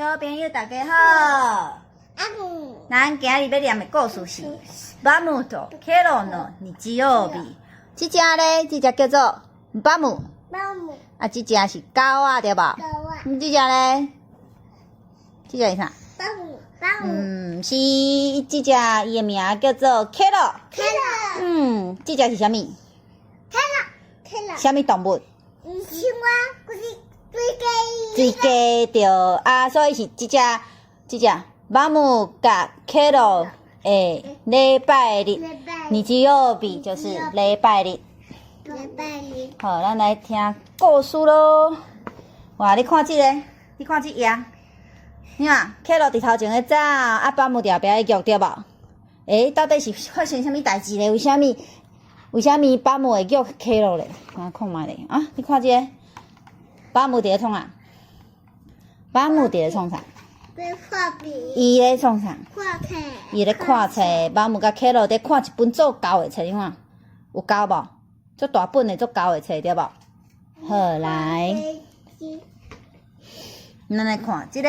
小朋友大家好，咱今日欲念的故事是《バムとケロの日曜日》。這隻咧，這隻叫做巴姆，巴姆。啊，這隻是狗仔對無？狗仔。這隻咧，這隻是啥？巴姆，巴姆。嗯，是這隻伊的名叫做ケロ。ケロ。嗯，這隻是啥物？ケロ，ケロ。啥物動物？青蛙，不是水雞。水雞對啊，所以是這隻這隻巴姆佮ケロ的禮拜日，日曜日就是禮拜日。禮拜日。好，咱來聽故事囉。哇，你看這个，你看這頁，你看ケロ佇頭前咧走，啊巴姆佇後壁咧叫對無？欸，到底是發生啥物代誌咧？為啥物？為啥物巴姆會叫ケロ咧？我看覓咧啊！你看這个，巴姆佇咧創啥？巴姆佇咧創啥？咧畫筆。伊咧創啥？看冊。伊咧看冊，巴姆佮ケロ佇看一本足厚的冊，你看有夠無？足大本的、足厚的冊對無？好，來，咱來看這个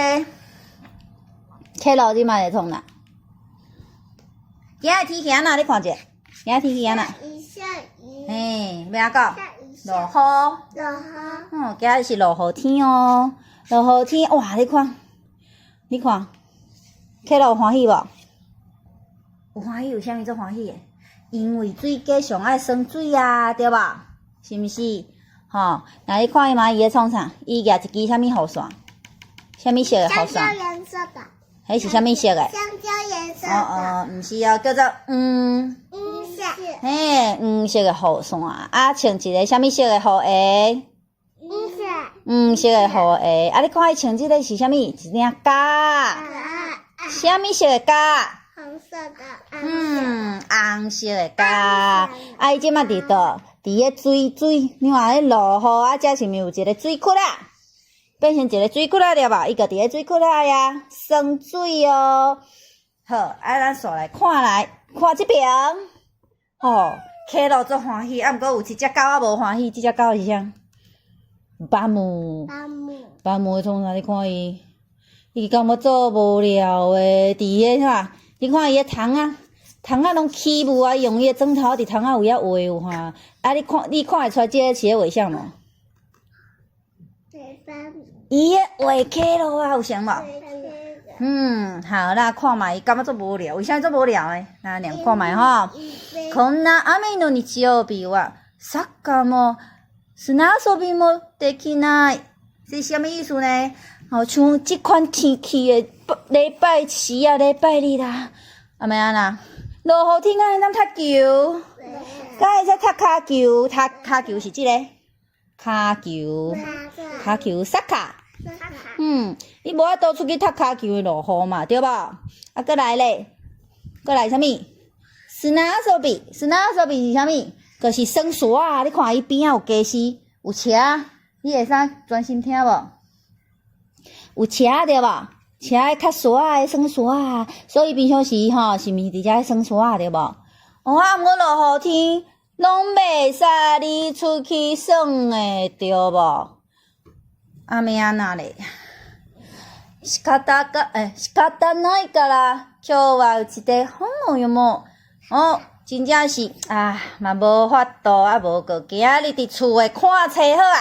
ケロ這擺咧創啥？今仔天氣按怎？你看者，今仔天氣按怎？下雨。嘿，欲按怎？落雨。落雨。嗯，今仔日是落雨天哦，落雨天，哇！你看，你看，ケロ歡喜無？有歡喜，有啥物足歡喜的？因為水雞上愛耍水啊，對無？是毋是？吼，那你看伊嘛，伊咧創啥？伊舉一支啥物雨傘？啥物色的雨傘？香蕉顏色的。彼是啥物色的？香蕉顏色的。哦哦，毋是哦，叫做黃。黃色。嘿，黃色的雨傘，啊，穿一个啥物色的雨鞋？黃色。黃色的雨鞋，啊，你看伊穿這个是啥物？一領鴨。啥物色的鴨？紅色的。嗯，紅色的鴨。啊，伊這擺佇佗？佇咧水水，你看咧落雨啊，這是毋是有一個水窟仔？變成一個水窟仔對無？伊就佇咧水窟仔呀，耍水哦。好，啊，咱紲來看來，看這爿。吼，ケロ足歡喜，啊，毋過有一隻狗仔無歡喜，這隻狗是啥？巴姆。巴姆。巴姆咧創啥？你看伊，伊感覺足無聊的，佇咧啥？你看伊的窗仔，窗仔攏起霧啊！伊用伊的指頭佇窗仔位仔畫有看。啊，你看，你看會出來這个是咧畫啥無？伊咧畫ケロ啊，有像無？嗯，好啦，看覓，伊感覺足無聊，為啥物足無聊的？來念看覓吼。こんな雨の日曜日はサッカーも砂遊びもできない。這是啥物意思呢？好像這款天氣的禮拜四啊，禮拜日啦，啊欲按怎？落雨天敢會當踢球？敢會使踢跤球？踢跤球是這个，跤球，跤球，サッカー。嗯，你無法度出去踢跤球的落雨嘛，對無？啊，閣來咧，閣來啥物？砂遊び，砂遊び是啥物？就是耍沙仔。你看伊邊仔有家私，有車，你會使專心聽無？有車對無？車較沙仔耍沙仔，所以平常時吼，是毋是佇遮耍沙仔對無？哦，啊，毋過落雨天，攏袂使你出去耍的對無？啊，欲按怎咧？仕方が、欸，仕方ないから、今日はうちで本を読もう。哦，真正是啊，嘛無法度啊，無過今仔日佇厝內看冊好啊。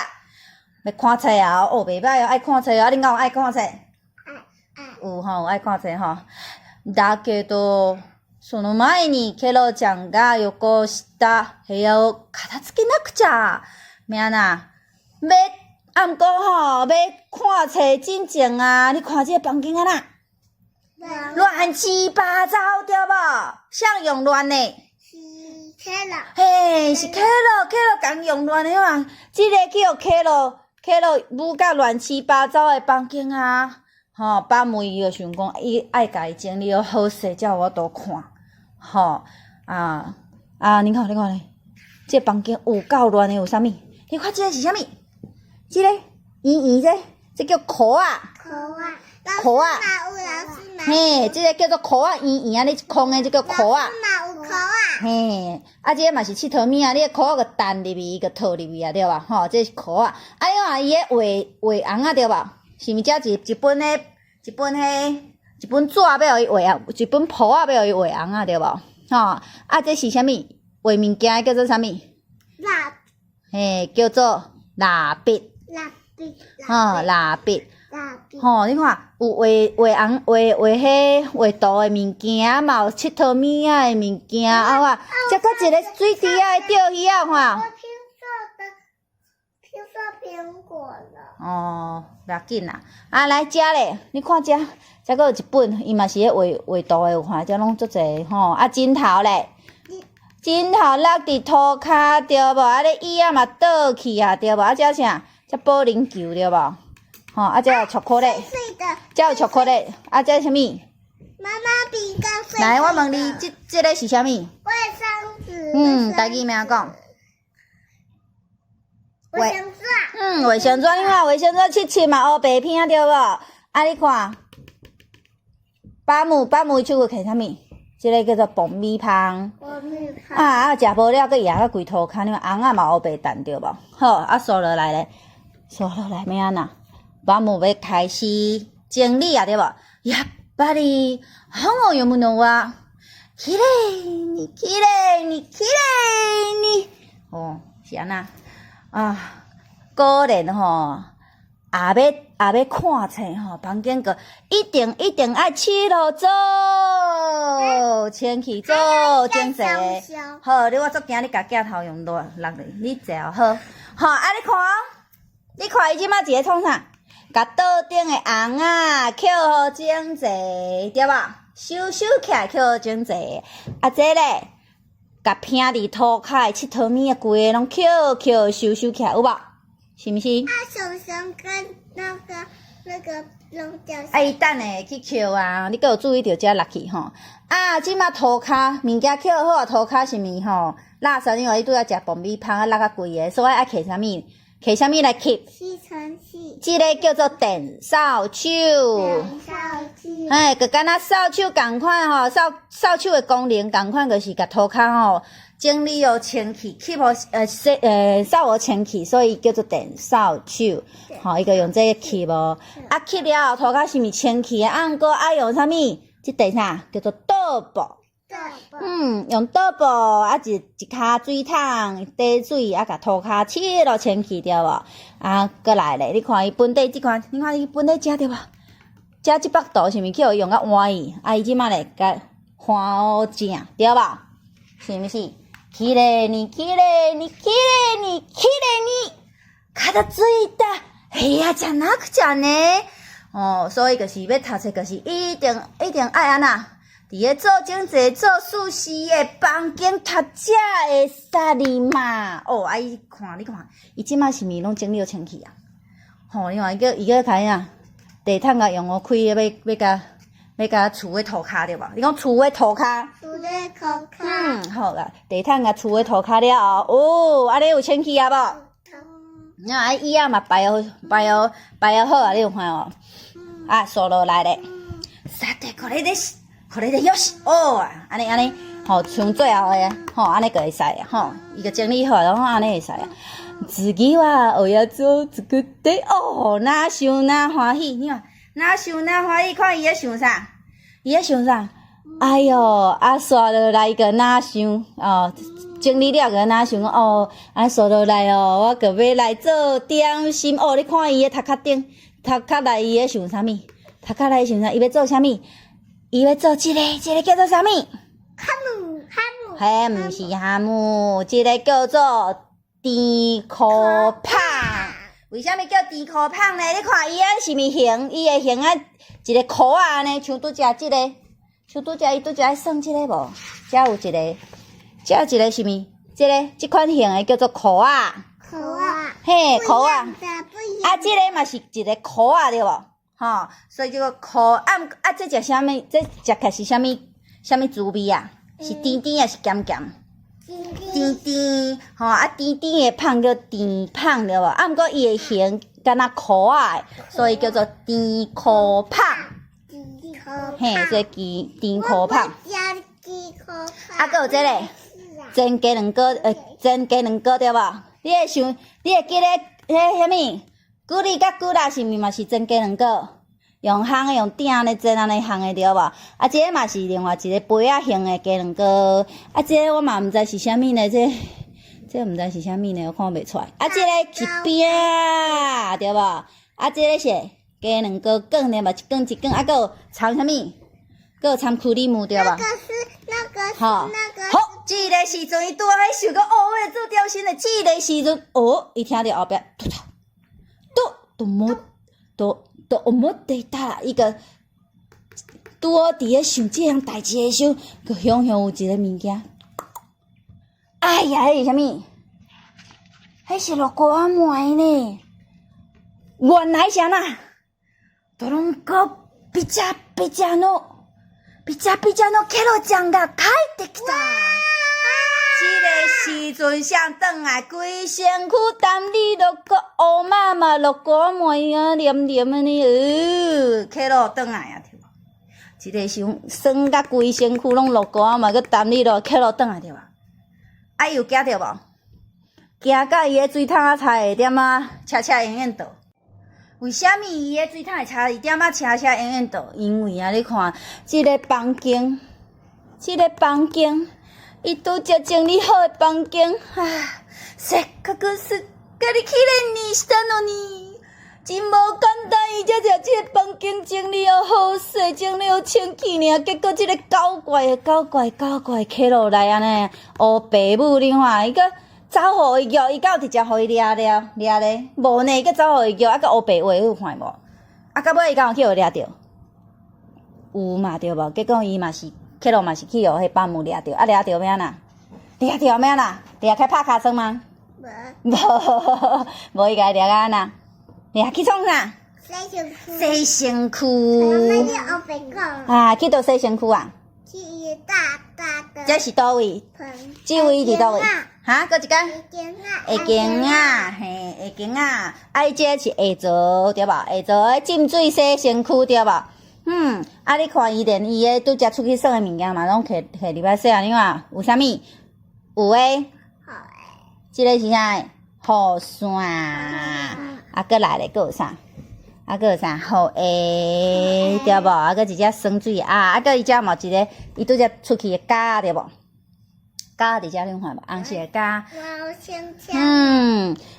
欲看冊啊？哦，袂䆀哦，愛看冊哦。啊，恁敢有愛看冊？有吼，有愛看冊吼。だけど、その前にケロちゃんが汚した部屋を片付けなくちゃ。欲按怎？欲啊，毋過吼，欲看冊進前啊，你看這个房間按怎？亂七八糟對無？誰用亂的？是ケロ。嘿，是ケロ，ケロ共用亂的嘛？這个去予ケロ，ケロ舞甲亂七八糟的房間啊！吼，巴姆伊就想講，伊愛共伊整理好勢，才有法度看。吼啊啊！你看，你看咧，這个房間有夠亂的，有啥物？你看這个是啥物？這个圓圓這，這叫箍仔。箍仔。箍仔。嘿，這个叫做箍仔，圓圓按呢一空的，這叫箍仔。嘛有箍仔。嘿，啊，這个嘛是𨑨迌物仔，你的箍仔共彈入去，伊就套入去啊，對無？吼，這是箍仔。啊，你看伊咧畫畫尪仔對無？是毋是這一一本咧一本彼一本紙欲予伊畫啊，一本簿仔欲予伊畫尪仔對無？吼，啊，這是啥物？畫物件叫做啥物？蠟嘿，叫做蠟筆。蠟筆。吼，蠟筆。蠟筆。吼，你看有畫畫尪畫畫彼畫圖的物件，嘛有𨑨迌物仔的物件，啊我，這閣一個水池仔的釣魚仔，看。我聽說的，聽說蘋果了。哦，袂要緊啦。啊，來遮咧，你看遮，遮閣有一本，伊嘛是咧畫畫圖的，有看遮攏足濟吼。啊，枕頭咧，枕頭落佇塗跤對無？啊，咧椅仔嘛倒去啊對無？啊，這啥？這保齡球對無？吼，啊，這有巧克力，這有巧克力，啊，這啥物？媽媽餅乾碎。來，我問你，這這个是啥物？衛生紙。嗯，台語欲按怎講？衛生紙。嗯，衛生紙，你看衛生紙切切嘛烏白片對無？啊，你看，巴姆巴姆伊手佫提啥物？這个叫做爆米香。爆米香。啊啊，食無了，閣攑甲規塗跤，你看尪仔嘛烏白澹對無？好，啊，紲落來咧，紲落來欲按怎？巴姆欲開始整理啊，對無？やっぱり本を読むのはきれいにきれいにきれいに。哦，是按怎？啊，果然吼，也欲也欲看冊吼，房間閣一定一定愛拭予做清氣做整齊。好，你我足驚你共鏡頭用落落去，你坐好。好，啊你看，你看伊這馬佇咧創啥？共桌頂的尪仔抾予整齊，對無？收收起來，抾予整齊。啊，這咧，共披佇塗跤的𨑨迌物仔，規个攏抾抾收收起來，有無？是毋是？啊，熊熊跟那個那個攏掉。啊，伊等下去抾啊！你閣有注意著遮落去吼。啊，這馬塗跤物件抾好啊，塗跤是毋是吼？垃圾因為伊拄才食爆米香啊，落較規个，所以愛摕啥物？摕啥物來吸？吸塵器。這个叫做電掃帚。電掃帚。嘿，就敢若掃帚仝款吼，掃掃帚的功能仝款，就是共塗跤吼整理予清氣，吸予洗掃予清氣，所以叫做電掃帚。吼，伊就用這个吸無，啊吸了後塗跤是毋是清氣啊？啊，毋過愛用啥物？這塊啥？叫做桌布。嗯，用桌布啊，一一跤水桶滴水啊，共塗跤拭予清氣對無？啊，閣來咧，你看伊本底這款，你看伊本底遮對無？遮這幅圖是毋是去予伊用甲歪去？啊，伊這馬咧共換好正，對無？是毋是？きれいにきれいにきれいにきれいに片付いた部屋じゃなくちゃね。哦，所以就是欲讀冊，就是一定一定愛按怎？佇咧做整齊、做舒適的房間讀才會使嘛。哦，啊伊看，你看，伊這馬是毋是攏整理清氣啊？吼，你看伊閣伊閣開啥？地毯共用予開，欲欲共欲共厝的塗跤對無？你講厝的塗跤。厝的塗跤。嗯，好啦，地毯共厝的塗跤了後，哦，按呢有清氣啊無？啊，椅仔嘛擺予擺予擺予好啊，你有看無？啊，紲落來咧。さてこれです。これでよし。哦，按呢按呢，吼，像最後的，吼，按呢就會使啊，吼，伊就整理好，攏按呢會使啊。次はおやつを作って，哦，若想若歡喜，你看，若想若歡喜，看伊咧想啥？伊咧想啥？哎喲，啊，紲落來伊閣若想，哦，整理了閣若想，哦，啊，紲落來哦，我閣欲來做點心，哦，你看伊咧頭殼頂，頭殼內伊咧想啥物？頭殼內想啥？伊欲做啥物？伊欲做這個，這個叫做啥物？哈姆哈姆。嘿，毋是哈姆，這个叫做甜箍麭。為啥物叫甜箍麭呢？你看伊按呢是毋是形？伊的形啊，一个箍仔按呢，像拄才這个，像拄才伊拄才愛算這个無？遮有一个，遮有一個是毋是？這个這款形的叫做箍仔。箍仔。嘿，箍仔。啊，這个嘛是一个箍仔對無？吼，所以這个箍啊啊，這食啥物？這食起來是啥物？啥物滋味啊？是甜甜抑是鹹鹹？甜甜，吼啊甜甜的麭叫甜麭對無？啊，毋過伊的形敢若箍仔的，所以叫做甜箍麭。嘿，這甜甜箍麭。啊，閣有這个煎雞卵糕，煎雞卵糕對無？你會想，你會記得彼啥物？龜梨佮龜苓是毋是嘛是煎雞卵糕？用烘的，用鼎咧煎按呢烘的對無？啊，這个嘛是另外一個杯仔形的雞卵糕。啊，這个我嘛毋知是啥物呢？這毋知是啥物呢？我看袂出來。啊，這个是餅，對無？啊，這个是雞卵糕卷的嘛，一卷一卷，啊，閣有摻啥物？閣有摻區里姆對無？那個是那個是那個。好，這个時陣伊拄仔彼想講，哦，我做點心的，這个時陣，哦，伊聽著後壁，嘟嘟嘟摸嘟嘟摸地達，伊個拄好佇咧想這項代誌的時候，閣雄雄有一个物件。哎呀，彼是啥物？彼是落鍋仔糜呢。原來是按怎？ドロンコピチャピチャのピチャピチャのケロちゃんが帰ってきた。這个時陣啥轉來，規身軀澹哩落個烏麻麻落鍋糜啊，黏黏的呢。ケロ轉來啊，對無？這个時陣酸甲規身軀攏落鍋仔糜，閣澹哩落ケロ轉來對無？啊，伊有驚著無？驚甲伊个水桶仔差一點仔，車車永遠倒。為啥物伊个水桶會差一點仔車車永遠倒？因為啊，你看這个房間，這个房間，伊拄才整理好的房間，啊，せっかくすっかりきれいにしたのに，真無簡單。伊才將這个房間整理予好勢，整理予清氣爾，結果這个搞怪的搞怪搞怪ケロ來按呢，烏白母你看，伊閣走予伊叫，伊敢有直接予伊掠掠掠咧？無呢，伊閣走予伊叫，啊閣烏白話，你有看無？啊，到尾伊敢有去予掠著？有嘛對無？結果伊嘛是ケロ嘛是去予彼爸母掠著，啊掠著欲按怎？掠著欲按怎？掠開拍尻川嗎？無。無，無伊共伊掠甲按怎？掠去創啥？洗身軀。洗身軀。媽媽你烏白講。啊，去佗洗身軀啊？去一大大的。這是佗位？這位佇佗位？哈，閣一間？下間仔，嘿，下間仔，啊，伊這是下槽對無？下槽浸水洗身軀對無？啊，你看伊連伊个拄才出去耍的物件嘛，攏摕摕入來洗啊！你看有啥物？有的，這个是啥？雨傘。啊，閣來咧，閣有啥？啊，閣有啥？雨鞋對無？啊，閣一隻酸水鴨，啊，閣伊遮嘛有一个，伊拄才出去的鴿對無？鴿佇遮你有看無？紅色的鴿。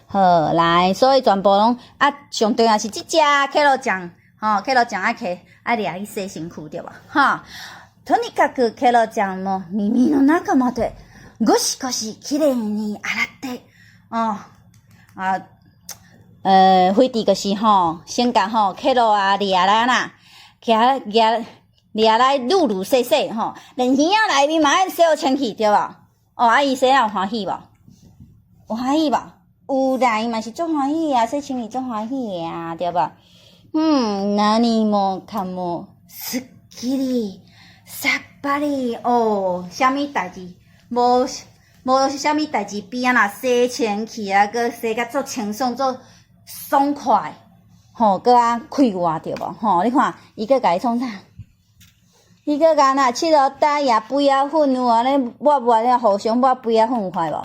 好來，所以全部攏啊，上重要是這隻ケロちゃん，吼，ケロちゃん愛摕愛掠去洗身軀對無？哈，とにかくケロちゃんも耳の中までゴシゴシきれいに洗って，哦，啊。飛佇就是吼，先共吼ケロ啊掠來啦，掠掠掠來漉漉洗洗吼，連耳仔內面嘛愛洗予清氣對無？哦，啊伊洗了有歡喜無？有歡喜無？有啦，伊嘛是足歡喜啊，洗清氣足歡喜的啊，對無？何もかもすっきりさっぱり哦，啥物代誌無無啥物代誌比按怎洗清氣啊，閣洗甲足清爽足爽快，吼，閣較快活對無？吼，你看，伊閣共伊創啥？伊閣共那拭落台也杯仔粉有按呢抹抹了，互相抹杯仔粉有看無？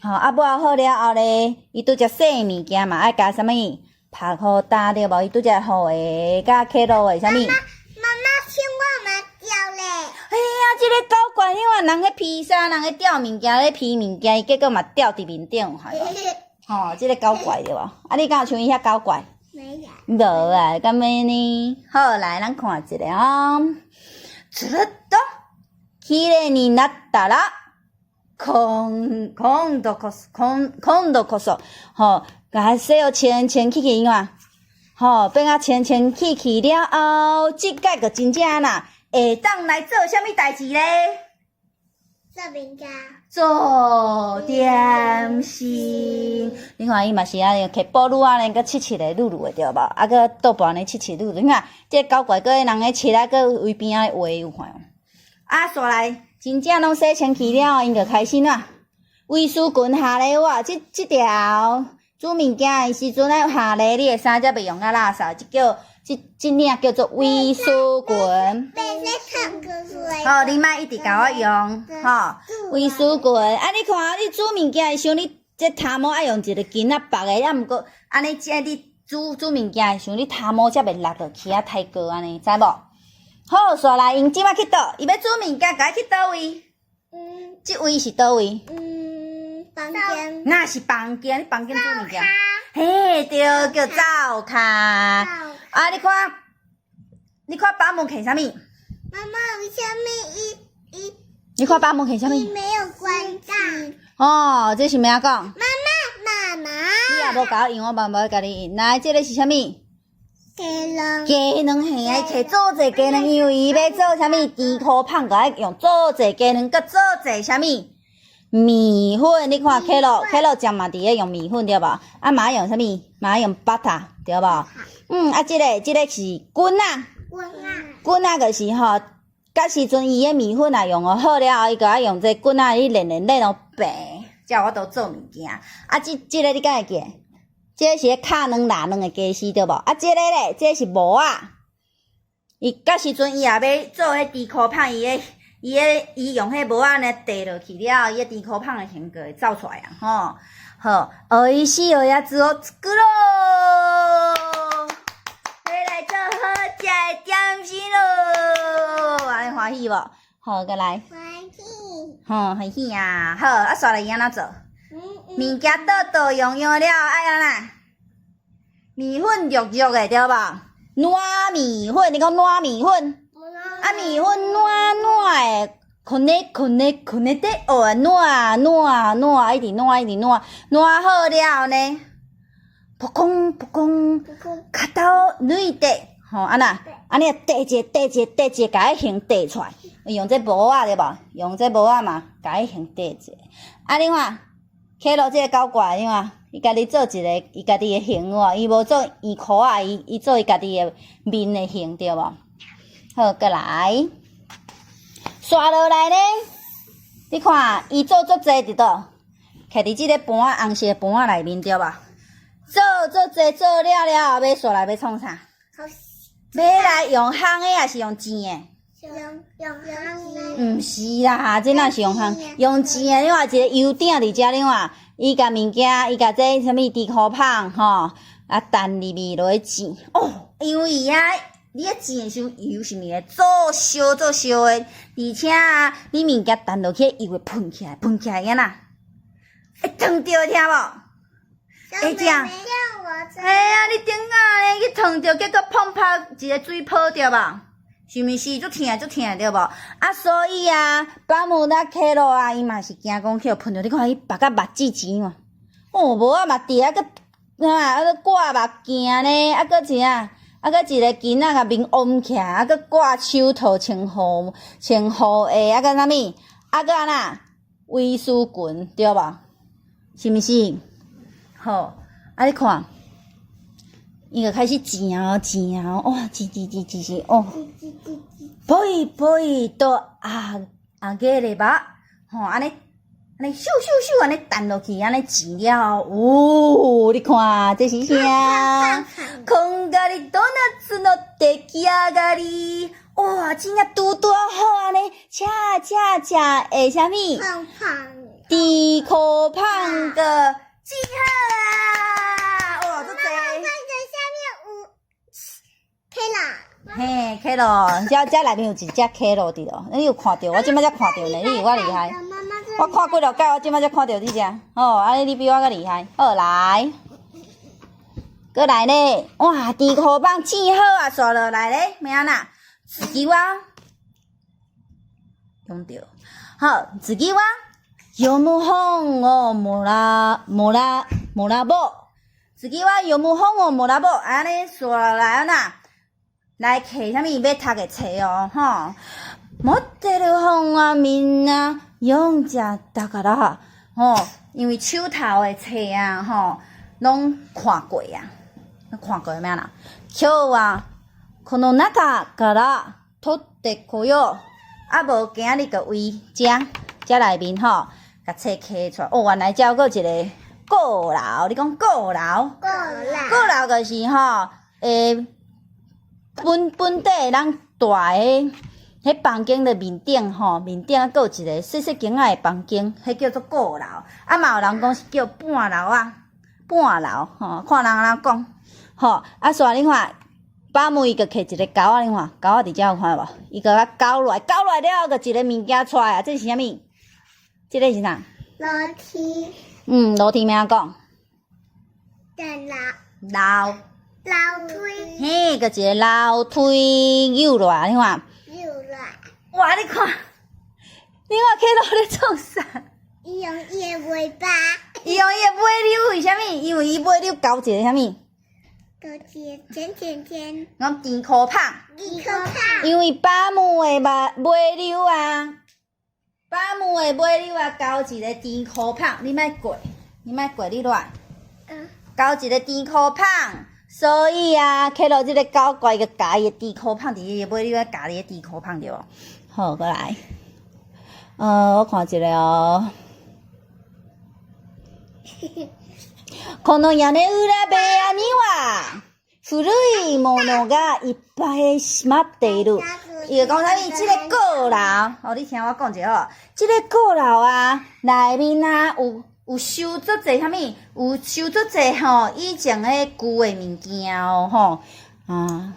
吼，啊抹好了後咧，伊拄才洗物件嘛，愛加啥物？拍予焦對無？伊拄才雨鞋佮ケロ的啥物？媽媽青蛙嘛掉咧。嘿啊，這个搞怪，你看人彼披衫，人彼吊物件咧披物件，伊結果嘛吊佇面頂，有看無？吼，這个搞怪對無？啊，你敢有像伊遐搞怪？沒有。無啊，敢欲呢？好，來，咱看一下哦。ずるっときれいになったら、今今度こそ、今今度こそ，吼，共洗予清清氣氣，你看，吼，變甲清清氣氣了後，這擺就真正按怎，會當來做啥物代誌咧？做餅乾。做點心，你看伊嘛是按呢，摕布擼按呢，閣拭拭咧，擼擼的對無？啊，閣倒盤咧拭拭擼擼。你看，這个搞怪，閣彼人咧拭啊，閣圍邊仔畫有看無？啊，煞來真正攏洗清氣了後，𪜶就開始怎？威斯裙下咧哇，這這條煮物件的時陣愛下咧，你的衫才袂用甲垃圾，這叫這這領叫做威斯裙。好，你莫一直共我用，吼，威斯裙。啊，你看你煮物件的時候，你這頭毛愛用一个巾仔縛的，啊，毋過按呢這你煮煮物件的時陣，你頭毛才袂落落去啊，太高按呢，知無？好，煞來𪜶這擺去佗？伊欲煮物件，共去佗位？這位是佗位？嗯，房間。若是房間？你房間煮物件？嘿，對，叫灶跤。啊，你看，你看把門囥啥物？媽媽，為啥物伊伊？你看把門囥啥物？伊沒有關機。哦，這是欲按怎講？媽媽，媽媽。你也無共我用，我嘛無共你用。來，這个是啥物？雞卵。雞卵嘿啊，摕做濟雞卵，因為伊欲做啥物豬箍麭，閣愛用做濟雞卵，閣做濟啥物麵粉。你看，可樂可樂醬嘛，佇咧用麵粉對無？啊，嘛用啥物？嘛用 butter 對無？嗯，啊，這个這个是滾仔。滾仔。滾仔就是吼，佮時陣伊的麵粉啊用好了後，伊閣愛用這滾仔去練練練予白，才有法度做物件。啊，這這个你敢會記？這個是咧敲卵拉卵的家私對無？啊，這個咧，這個是模仔。伊到時陣伊也欲做彼豬箍麭，伊的伊的伊用彼模仔呢綴落去了後，伊的豬箍麭的形就會走出來啊！吼，好，おいしいおやつを作ろう，欲來做好食的點心囉，按呢歡喜無？好，閣來。歡喜。吼，歡喜啊！好，啊，煞來伊按怎做？物件倒倒用用了，愛按怎？麵粉弱弱的對無？軟麵粉，你講軟麵粉？啊，麵粉軟軟的，こねこねこねて，哦，軟軟軟，一直軟一直軟，軟好了呢，噗空噗空，型を抜いて，吼，按怎？按呢綴一个，綴一个，綴一个，共彼形綴出來。用這模仔對無？用這模仔嘛，共彼形綴一个。啊，你看，起落這個搞怪，你看，伊家己做一个伊家己的形有無？伊無做圓箍仔，伊伊做伊家己的面的形對無？好，閣來，煞落來呢？你看，伊做足濟佇佗？徛佇這个盤仔紅色的盤仔內面對無？做足濟做了了後，欲煞來欲創啥？欲來用烘的，抑是用煎的？用用烘的。毋是啦，這哪是用烘？用煎的。你看一个油鼎佇遮，你看，伊共物件，伊共這啥物豬箍麭吼，啊，擲入去落去煎。哦，因為啊，你咧煎的時陣油是毋是會做燒做燒的？而且啊，你物件擲落去，油會噴起來，噴起來按怎？會燙著，聽無？會食？嘿啊，你頂仔咧去燙著，結果碰拍一个水泡對無？是毋是？足疼足疼對無？啊，所以啊，保姆那開落啊，伊嘛是驚講去予噴著。你看伊目甲目舌錢嘛，哦，無啊嘛佇啊閣啊啊閣掛目鏡呢，啊閣啥？啊閣一個囡仔共面翕起來，啊閣掛手套穿護穿護鞋，啊閣啥物？啊閣按怎？威斯裙對無？是毋是？好，啊你看。伊就開始煎哦煎哦，哇，煎煎煎煎煎哦，ぽいぽいと揚揚げれば，吼，按呢按呢咻咻咻按呢擲落去，按呢煎了後，哦，你看這是啥？こんがりドーナツの出來上がり，哇，真正拄拄好按呢，恰恰恰的啥物？豬箍麭個煎好啊！哇，足濟。嘿，開咯，遮遮內面有一隻開咯佇咯，你有看著？我這擺才看著呢，你有我厲害。我看幾落擺，我這擺才看著這隻。哦，按呢你比我閣厲害。好，來，閣來咧，哇，豬箍麭煎好啊，煞落來咧，欲按怎？次は用著。好，次は読む本をもらもらもらぼう。次は読む本をもらぼう。按呢煞落來按怎？來摕啥物欲讀的冊哦，吼！持ってる本はみんな読んじゃったから，吼，因為手頭的冊啊，吼，攏看過啊，看過欲按怎？今日はこの中から取ってこよう。啊，無今仔日就為遮遮內面吼，共冊摕出來。哦，原來遮閣有一個閣樓，你講閣樓？閣樓。閣樓就是吼，欸本本底咱大的彼房間的面頂吼，面頂啊閣有一個細細間仔的房間，彼叫做閣樓。啊嘛有人講是叫半樓仔，半樓吼，看人按怎講。吼，啊，煞你看，巴姆伊就摕一个鉤仔，你看，鉤仔佇遮有看無？伊共啊鉤落來，鉤落來了後，就一個物件出來啊！這是啥物？這個是啥？樓梯。嗯，樓梯欲按怎講？樓。樓。樓梯。嘿，閣一個樓梯扭落來，你看。扭落來。哇，你看，你看凱羅咧創啥？伊用伊的尾巴。伊用伊的尾溜，為啥物？因為伊尾溜鉤一個啥物？鉤一個甜甜圈。講甜箍棒。甜箍棒。因為巴姆的尾溜啊，巴姆的尾溜啊，鉤一個甜箍棒，你莫過，你莫過，你落來。嗯。鉤一個甜箍棒，所以啊，凱羅這个狗怪就共伊的甜箍棒佇伊的尾溜啊，共伊的甜箍棒對無？好，閣來。我看一下哦。この屋根裏部屋には古いものがいっぱいしまっている。伊就講啥物？這个閣樓，哦，你聽我講一下吼。這个閣樓啊，內面啊有收足濟啥物？有收足濟吼以前彼舊的物件哦，吼啊。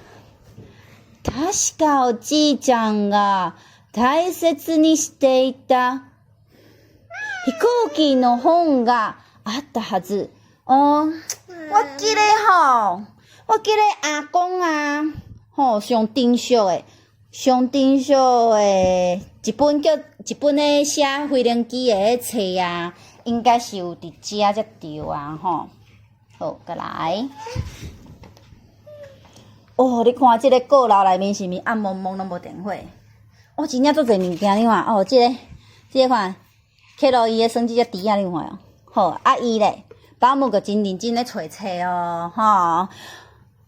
確かおじいちゃんが大切にしていた飛行機の本があったはず。哦，我記得吼，我記得阿公啊，吼上珍惜的，上珍惜的一本叫一本咧寫飛行機的彼冊啊，應該是有佇遮才對啊，吼。好，閣來。哦，你看這个閣樓內面是毋是暗濛濛攏無電火？哦，真正足濟物件，你看，哦，這个，這个看，凱羅伊的耍這隻豬仔，你有看無？好，啊伊咧，保姆就真認真咧揣冊哦，吼。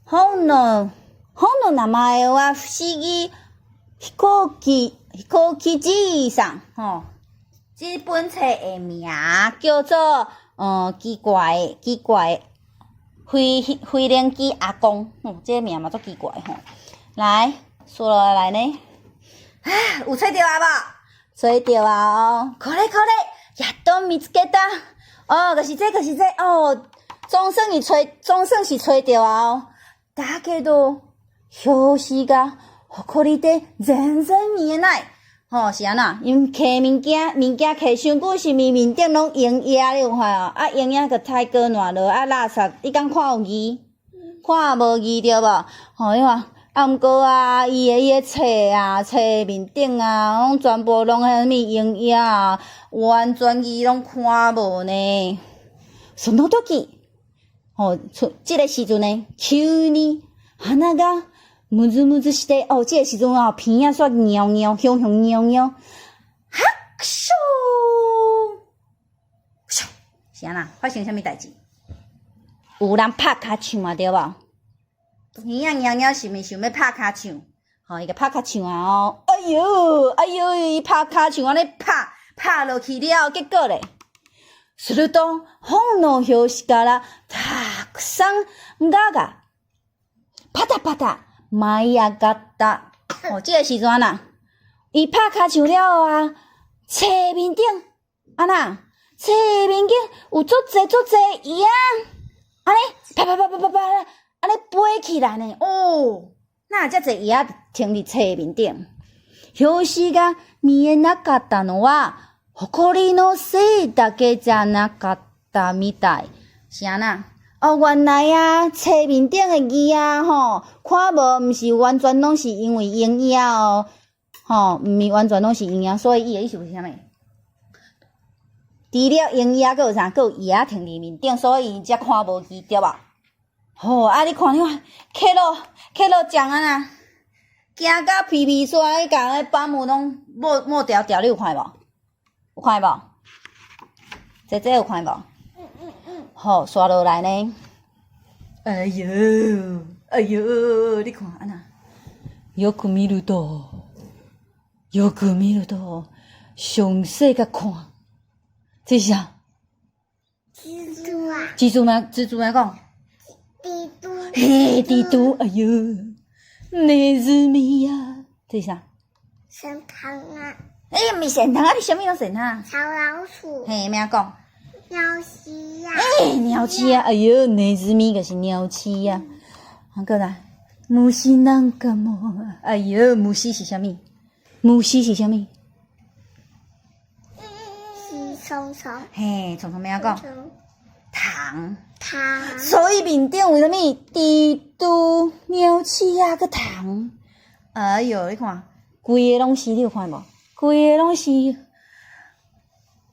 本の本の名前は不思議飛行機飛行機じいさん，吼。這本冊的名叫做奇怪的飛行機阿公，吼，這个名嘛足奇怪吼。來，說落來呢，啊，有揣著啊無？揣著啊哦，これこれ、やっと見つけた。哦，就是這，就是這，哦，總算是揣，總算是揣著啊哦。だけど、表紙がほこりで全然見えない。吼，是按怎？因摕物件，物件摕傷久，是毋是面頂攏蠅蟻？你有看哦？啊，蠅蟻閣太過爛落，啊，垃圾，你敢看有字？看無字對無？吼，你看，啊，毋過啊，伊的彼个冊啊，冊面頂啊，攏全部攏彼啥物蠅蟻啊，完全字攏看無呢。その時，吼，出這个時陣呢，急に鼻がムズムズして，哦，這个時陣啊，鼻仔煞貓貓，雄雄貓貓，哈咻，咻，是按怎？發生啥物代誌？有人拍尻槍啊，對無？鼻仔貓貓是毋是想欲拍尻槍？吼，伊就拍尻槍啊！哦，哎喲，哎喲，伊拍尻槍按呢拍拍落去了，結果咧，すると本の表紙からたくさん蛾がパタパタ舞い上がった。哦，這個時陣啊，伊拍尻槍了後啊，冊面頂按怎？冊面頂有足濟足濟蟻仔，按呢啪啪啪啪啪啪，按呢飛起來呢。哦，哪會遮濟蟻仔停佇冊面頂？表紙が見えなかったのは、ほこりのせいだけじゃなかったみたい。是按怎？哦，原來啊，冊面頂的字啊，吼，看無，毋是完全攏是因為蠅蟻哦，吼，毋是完全攏是蠅蟻，所以伊的意思是啥物？除了蠅蟻，閣有啥？閣有蟻仔停佇面頂，所以伊才看無字，對無？吼，啊！你看，你看，凱羅凱羅講按怎？驚甲皮皮煞，去共彼保姆攏抹抹牢牢，你有看無？有看無？姐姐有看無？嗯。好，煞落來呢。哎喲，哎喲，你看按怎？よく見ると，よく見ると，詳細共看，這是啥？蜘蛛啊！蜘蛛嗎？蜘蛛欲按怎講？蜘蛛。嘿，蜘蛛，哎喲，ネズミ啊，這是啥？神蟲啊！欸，毋是神蟲啊！你啥物攏神蟲？小老鼠。嘿，欲按怎講？鳥鼠啊！欸，鳥鼠啊！哎喲，ネズミ就是鳥鼠啊！過來，虫なんかも，哎喲，虫是啥物？虫是啥物？是蟲蟲。嘿，蟲蟲欲按怎講？蟲。蟲。所以面頂有啥物？蜘蛛、鳥鼠仔，閣蟲。哎喲，你看，規个攏是，你有看無？規個攏是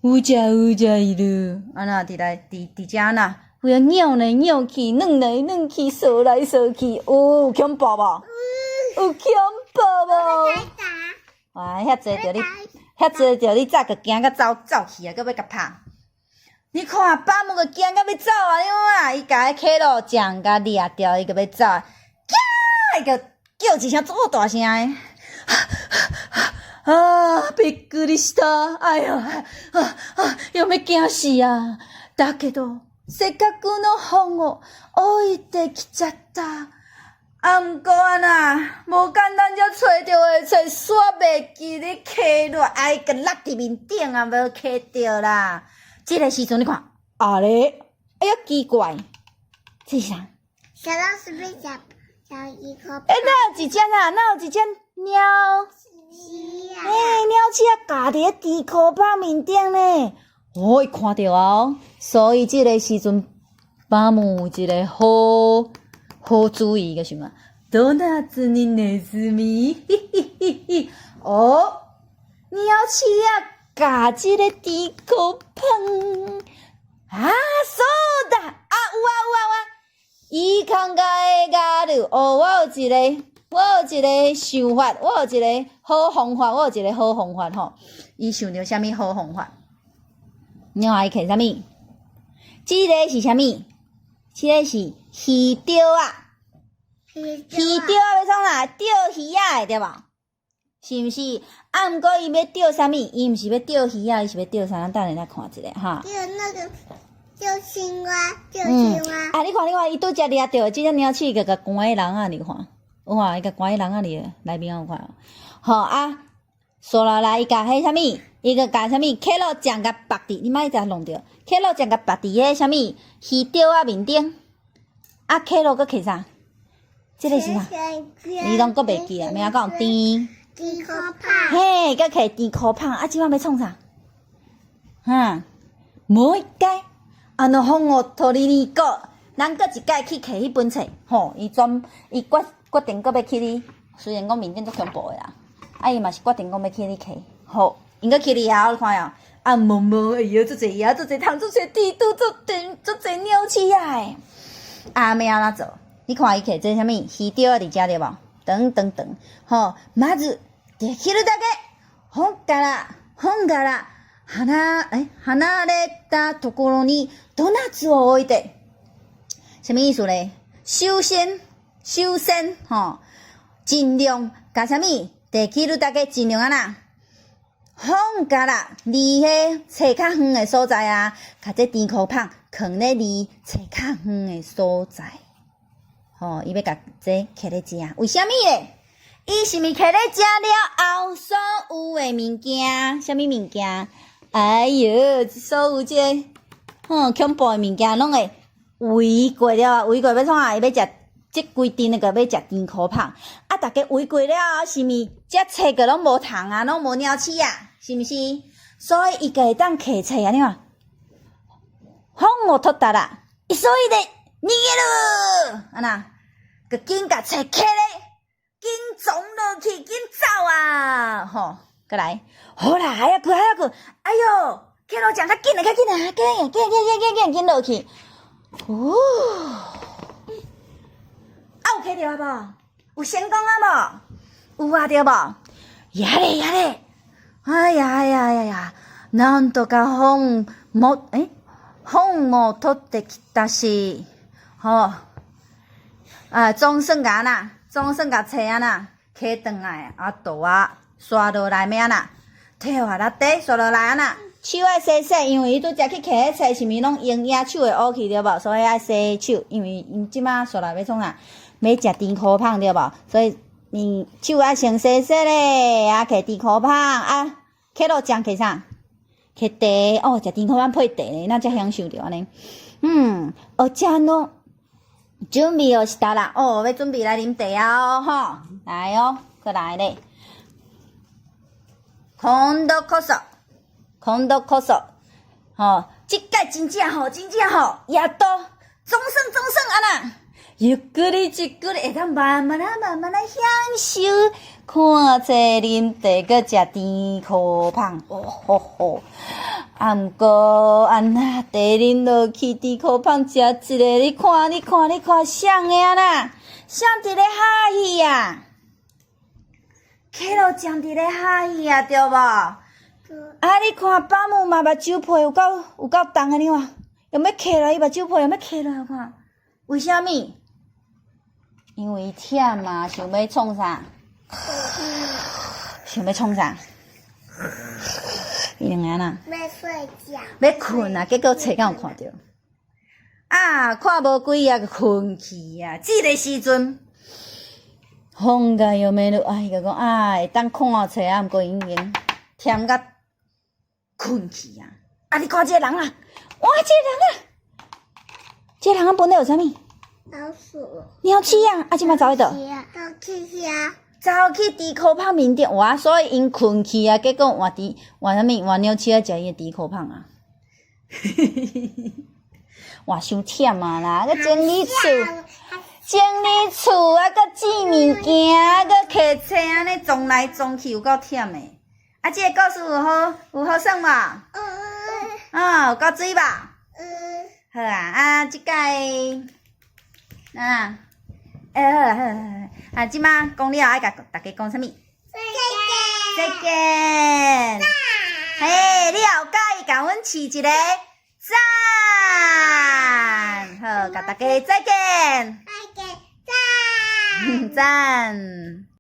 うじゃうじゃいる，按怎佇來佇佇遮按怎？規个扭來扭去，轉來轉去，踅來踅去，有恐怖無？有恐怖無？哇，遐濟著你，遐濟著你早就驚甲走走去啊，閣欲共拍。你看，巴姆閣驚甲欲走啊！你看，伊共彼可樂醬共掠著，伊就欲走啊！伊就叫一聲足大聲的。啊！びっくりした！哎喲，啊啊！又欲驚死啊！だけどせっかくの本を置いてきちゃった。啊，毋過按怎，無簡單才揣著的冊，煞袂記咧揢落，哎，閣落佇面頂啊，無揢著啦。這个時陣你看，啊咧，哎呀奇怪，這是啥？小老鼠被咬咬一口。欸，哪有一隻啊？哪有一隻貓？欸，貓鼠仔咬佇咧甜箍香面頂呢？哦，伊看著哦，所以這个時陣，巴姆有一个好好主意個想啊，ドーナツにネズミ，嘻嘻嘻嘻，哦，貓鼠仔咬這个甜箍香，啊，そうだ，啊，有啊有啊有啊，いい考えがある，哦，我有一個想法，我有一個好方法，我有一個好方法吼。伊想著啥物好方法？你看伊摕啥物？這个是啥物？這个是魚釣仔。魚釣仔欲創啥？釣魚仔的對無？是毋是？啊，毋過伊欲釣啥物？伊毋是欲釣魚仔，伊是欲釣啥？咱等下來看一下哈。釣那個釣青蛙，釣青蛙。啊，你看，你看，伊拄才掠著這隻貓鼠，共關佇籠仔裡看，有看？伊共關佇籠仔裡內面有看？好啊，煞落來伊共彼啥物？伊閣共啥物？可樂醬共縛佇，你莫共弄著。可樂醬共縛佇彼啥物？魚釣仔面頂。啊，可樂閣摕啥？這个是啥？你攏閣袂記啊？欲按怎講？甜。甜箍香。嘿，閣摕甜箍香。啊，這擺欲創啥？哈，もう一回，あの本を取りに行こう。咱閣一擺去摕彼本冊，吼，伊專伊決決定閣欲去哩。雖然講面頂足恐怖的啦，啊，伊嘛是決定講欲去哩摕。好，𪜶閣去了後，你看哦，啊，毛毛，哎喲，足濟蟻，足濟蟲，足濟蜘蛛，足濟足濟鳥鼠仔的。啊，欲按怎做？你看伊摕這啥物魚釣仔佇遮對無？等等等，吼，まずできるだけ本から本から離え離れたところにドーナツを置いて，啥物意思咧？首先，首先，吼，盡量共啥物？できるだけ盡量按怎？本から離彼冊較遠的所在啊，共這甜箍香囥咧離冊較遠的所在。吼，伊欲共這揢咧遮，為啥物咧？伊是毋是揢咧遮了後，所有的物件，啥物物件？哎喲，所有這个，吼，恐怖的物件攏會圍過了，圍過欲創啥？伊欲食這規陣那個欲食甜箍香。啊，逐家圍過了後，是毋是這冊個攏無蟲啊，攏無鳥鼠啊？是毋是？所以伊就會當摕冊啊，你看，本を取ったら急いで逃げる，按怎？就緊共冊揢咧，緊衝落去，緊走啊！吼，閣來，好啦，早く早く，哎喲，可樂醬較緊來，較緊來，緊緊緊緊緊緊緊落去，哦，啊有揢著啊無？有成功啊無？有啊對無？やれやれ，哎呀哎呀哎呀，なんとか本もえ本も取ってきたし，吼。啊，總算共按怎，總算共冊按怎，揢轉來，啊，就啊，煞落來欲按怎，手洗洗，煞落來按怎，手愛洗洗，因為伊拄才去摕彼冊，是毋是攏用野手會烏去對無？所以愛洗手，因為𪜶這馬煞來欲創啥？欲食甜箍香對無？所以你手愛先洗洗咧，啊，摕甜箍香啊，可樂醬摕啥？摕茶哦，食甜箍香配茶咧，咱才享受著按呢。嗯，お茶の。準備をしたら，哦，欲準備來啉茶啊哦，吼，來哦，閣來咧。今度こそ，今度こそ，吼，這擺真正吼，真正吼，やっと總算總算按呢，ゆっくりじっくり會當慢慢仔慢慢仔享受，看冊啉茶，閣食甜可芳，哦吼吼！啊，毋過按呢茶啉落去，甜可芳食一个，你看你看你看，誰的按呢？誰佇咧哈戲啊？開路匠佇咧哈戲啊，對無？啊！你看保姆嘛，目睭皮有夠有夠重的，你看，欲磕落，伊目睭皮欲磕落，看，為啥物？因為忝啊，想欲創啥？想欲創啥？伊兩个按呢？欲睡覺。欲睏啊！結果冊敢有看著？啊，看無幾頁就睏去啊！這个時陣，本が読める，啊，伊就講啊，會當看冊啊，毋過已經忝甲睏去啊！啊，你看這個人啊，哇，這個人啊，這個人啊，本來有啥物？老鼠。貓鼠啊！啊，這擺走去佗？走去遐。走去豬箍香面頂，哇！所以𪜶睏去啊，結果換豬換啥物？換貓鼠仔食伊的豬箍香啊！哇，傷忝啊啦！閣整理厝，整理厝啊，閣煮物件，閣揢冊，按呢撞來撞去，有夠忝的。啊，這个故事有好有好耍無？嗯。啊，有夠水無？嗯。好啊，啊，這擺啊，欸，好啊好啊好啊，啊，這擺講了愛共大家講啥物？再見。再見。嘿，你也有佮意，共阮飼一个讚。好，共大家再見。再見，讚。讚。